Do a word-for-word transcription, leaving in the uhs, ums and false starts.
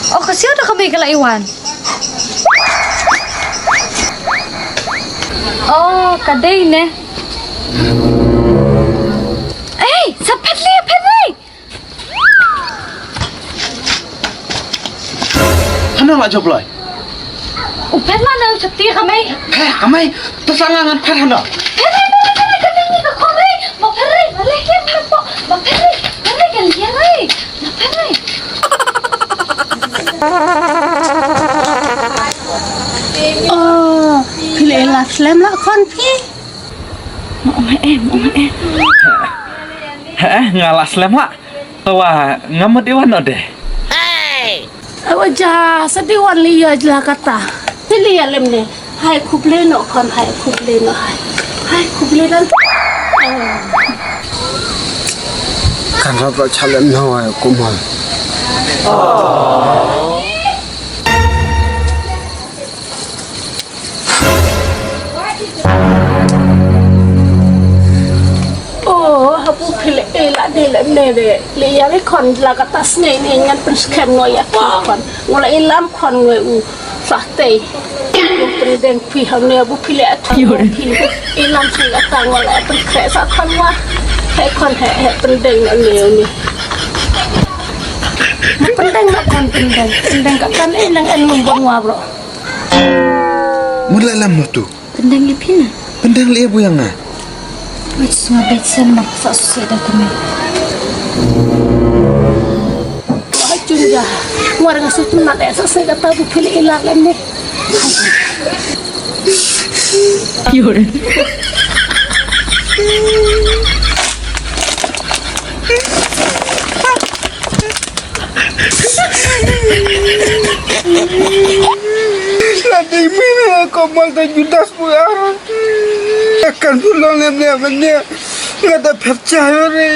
Oh, ka siaw da ka mei ka la i wan. Oh, ka dei ne. Ei, sa phet li, phet li. Hana la job lai. U phet la na u chati ka mei. He, ka mei. Ta sa ngan phet hana. Phet li, phet li, phet li, ka mei ni ka khom ri. Ma phet ri, ma le kiam na po. Ma phet ri, phet ri ka liang ri. Ma phet ri. Oh, phi la i la slem la khon phi. Mo ong em, mo ong em. He, nga la slem la. Tawa nga mut i wan ode. Awa ja sa di wan li ya jla kata. Pili ya lem ne. Hai khuble no kon hai khuble no hai. Hai khuble dan. Kan rap rap chalem no hai kumon. Oh, habu phi le e la de le ne de. Le ya le khon la ka tas ne ne ngan pynskhem ngo ya phi khon. Ngo la ilam khon ngo u. Sa tei. Pyndeng phi ha ne bu phi le at phi. Ilam phi la ta ngo la pynkhreh sa khon wa. He khon he he pyndeng ne ne. Pyndeng na khon pyndeng. Pyndeng ka kan e nang en lum bon wa bro. Mula lam no tu. Pyndeng ïa phi na. Pyndeng leh ïa bu ïa nga. Wait, nga beit sen ma sa suse da kami. Wah, junja. Nga rang sut mat eh sa sa kata bu phi leh ila lem ni. Pure. Lada i mih na ka mal da Judas pura. Akan pulang na mene mene. Nga da pepcha yore.